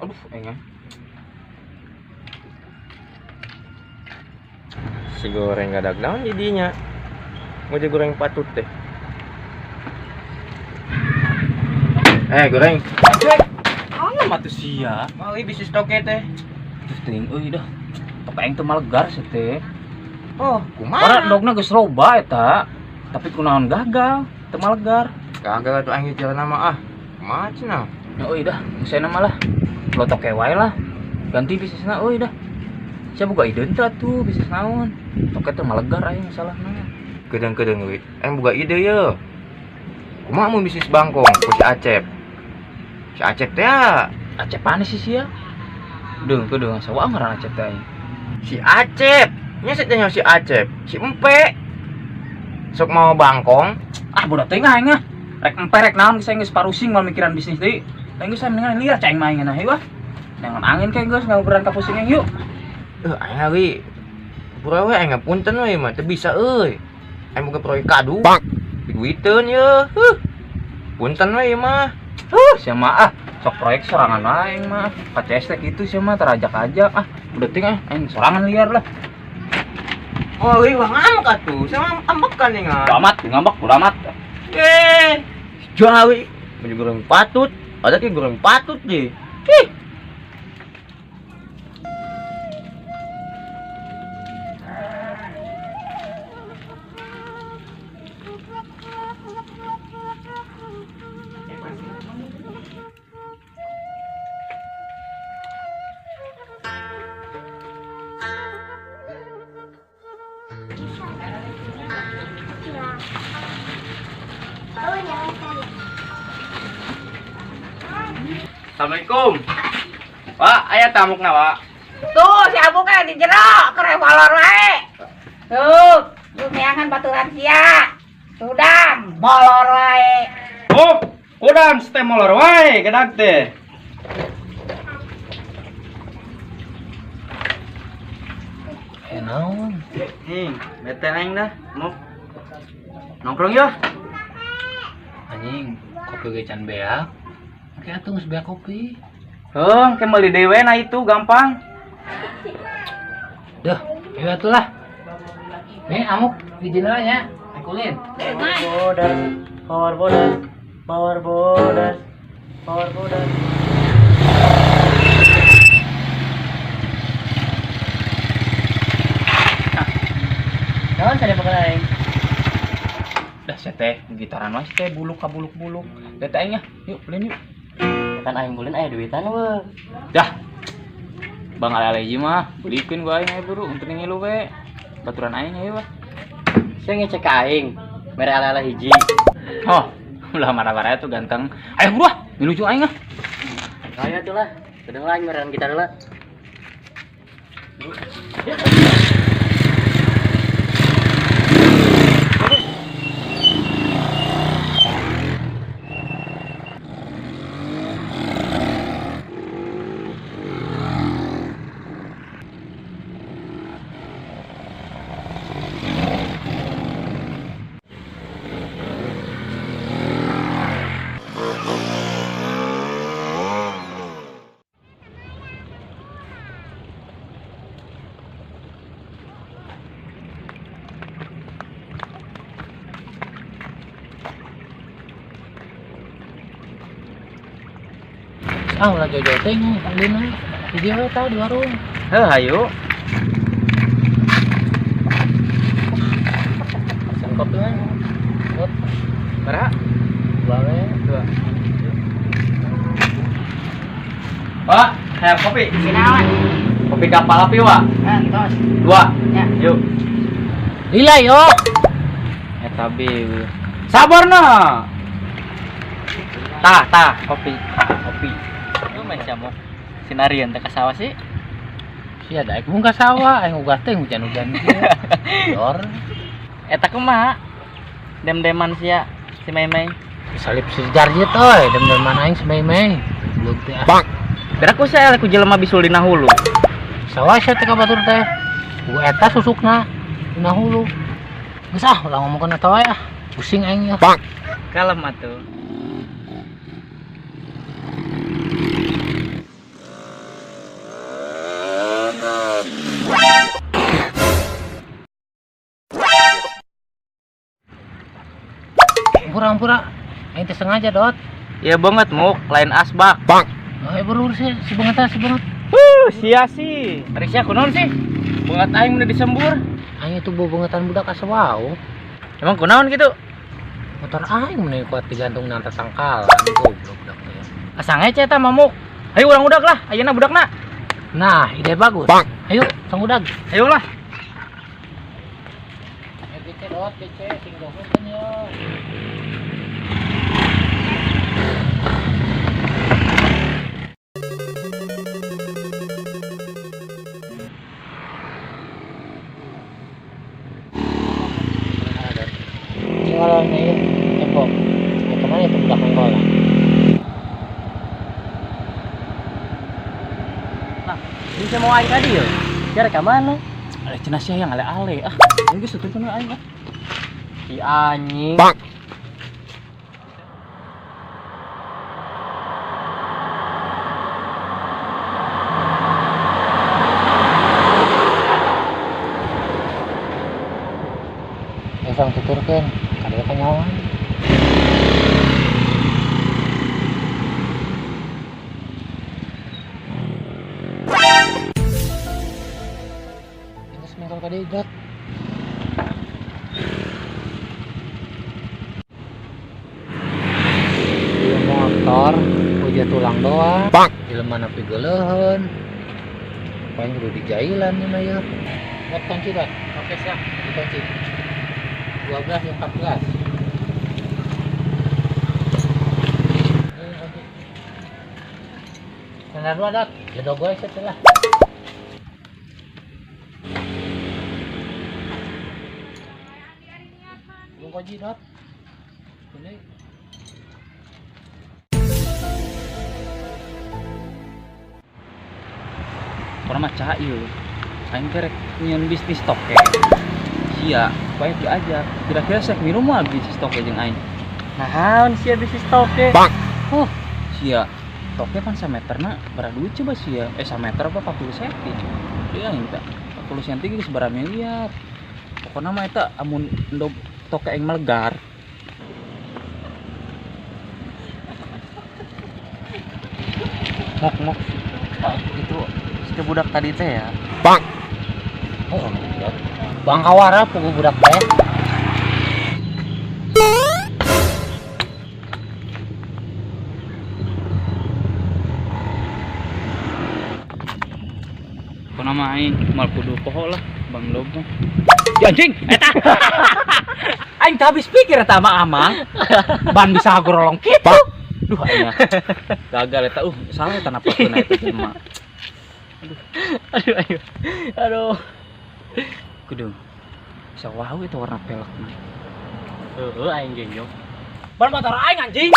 Aduh, enggak. Si goreng gadag naon jadinya. Mau goreng patut teh. Eh, goreng. Alah mah tuh sia. Mau bisnis toke teh. Terus teuing euy dah. Toke aing teh malegar sih teh. Oh, kumaha? Ora dogna geus loba eta. Tapi kunaon gagal, teu malegar. Gagal atuh aing jalan nama ah. Kumaha cenah? Ya euy dah, geus mah lah. Lo toke wae lah. Ganti bisnisna euy dah. Sia boga ide teu atuh bisnis naon. Toke teh malegar aing masalahna. Kedeung-kedeung euy. Aing boga ide ye. Kumaha mun bisnis bangkong ku si Acep? Si Acep teh ya. Acep panis sih sia. Deung kedeung sawa ngaran Acep teh aing. Si Acep. Nya si teh si Acep, si Empe. Sok mau bangkong. Ah bodoh teuing aing ah. Rek empe rek naon geus aing geus parusing mal mikiran bisnis deui. Aing geus mendingan liar cai aing mah aing nah hayu ah. Nengon angin kayak geus ngaguran ka pusing aing yuk. Aing we. Pura we aing punten we mah teu bisa euy. Aing boga proyek kadu. Duiteun ye. Huh. Punten we mah. Sia mah ah, sok proyek sorangan aing mah. KCS teh kitu sia mah terajak-ajak ah. Udah ting ah, aing sorangan liar lah. Oh, euy wah ngambek atuh. Sama ambekan nih Bodo amat, ngambek bodo amat. Eh, jawi. Mun goreng patut. Ada ki goreng patut deh. Ih. Assalamualaikum. Pak, aya tamukna, Pak. Tuh, si Abu kan di jero, keren molor wae. Tuh, lu neangan baturan sia. Sudang, molor wae. Oh, kudang teh molor wae gedag teh. Eh naon? Nih, bete aing dah. Mau nongkrong yuk. Anjing, kopi ge can beak. Oke atuh geus beak kopi. Heuh, ke meuli dewe nah itu gampang. Duh, ayo atuh lah. Nih amuk di jendela nya, kulin. Bodas, power bodas, power bodas, power bodas. Naon tadi bakal aing? Dah sia teh gitaran mah teh buluk ka buluk-buluk. Da teh aing ah, yuk ulin yuk. Kan aing ulin aya duitan we. Dah. Bang ale-ale hiji mah belikeun gua aing aya buru untuk ngilu we. Baturan aing ayo wah. Sia ngecek ka aing, mere ale-ale hiji. Oh, ulah marah-marah tuh ganteng. Ayo buru ah, ngilu jeung aing ah. Ayo atuh lah. Sedeng lah aing merean gitar lah. Ah, ulah jauh-jauh teh ulin we. Di dieu we tah di warung. Heuh, hayu. Pesan kopi we. Buat Baraha? dua we. Dua. Pak, hayang kopi. Sinawan. Kopi kapal api, Wak. Eh, tos. Dua. Ya. Yuk. Lila yo. Eta be. Sabar na. Tah, tah, kopi. Kopi. Lu main siapa? Sinarian teh ka sawah sih. Sia daek mung ka sawah, aing uga teh hujan-hujan kieu. Dor. Eta kumaha? Dem-deman sia si Mei-Mei. Salip si jarjit euy, dem-deman aing si Mei-Mei. Belum teh ah. Berak ku saya ku jelema bisul dina hulu. Sawah sia teh ka batur teh. Ku eta susukna dina hulu. Geus ah, ulah ngomongkeun eta wae ah. Pusing aing ya. Kalem atuh. Ampura-ampura. Aing teh sengaja, Dot. Ya banget muk, lain asbak. Oh, buru sih, si banget si banget. Sia sih. Ari sia kunaon sih? Banget aing mun disembur. Aing itu bobengetan budak asa wau. Emang kunaon gitu? Motor aing mun kuat digantung nang tatangkalan goblok budak teh. Asa ngece eta mamuk. Ayo urang udag lah, ayeuna budakna. Nah, ide bagus. Ayo, sang udag. Ayo lah. Ayo kece Dot, kece sing dohon yo. Kalau nih, tembok. Ya kemana itu budak mengkola? Nah, bisa mau aing tadi yo. Cara ke mana? Ale cenah sia yang ale-ale ah. Aing geus tuturkeun we aing ah. Si anjing. Yang tuturkeun, kada kanyawan. Geus mengkol ka deui, Dot. Ieu motor uja tulang doang. Jelema nepi geuleuheun. Paling kudu dijailan nih mah ieu. Buat kunci, Dot. Oke, siap. Dikunci. 12 yang 14. Ini kunci. Standar 2, Dot. Jodoh gue setelah. Belum kunci, Dot. Ini. Pokona mah cah ieu. Aing teh rek nyieun bisnis toke. Sia, bae diajak. Kira-kira sek minum mah bisnis toke jeung aing. Naon sia bisnis toke? Sia, toke pan sameterna berapa duit coba sia? Sameter apa 40 senti? Dia aing teh 40 senti geus sabaraha miliar. Pokona mah eta amun endog toke aing melegar. Muk muk. Itu si budak tadi teh ya. Oh, Dot. Bangkawara pugu budak teh. Pokona mah aing mal kudu poho lah Bang Dog mah. Ya anjing, eta. Aing teh habis pikir eta mah amang. Ban bisa gorolong kitu. Duh aing gagal eta salah eta napaskeun eta jelema. Aduh, aduh. Aduh. Kudu. Bisa wau itu warna pelek mah. Heeh, aing ge nyok. Ban motor aing anjing.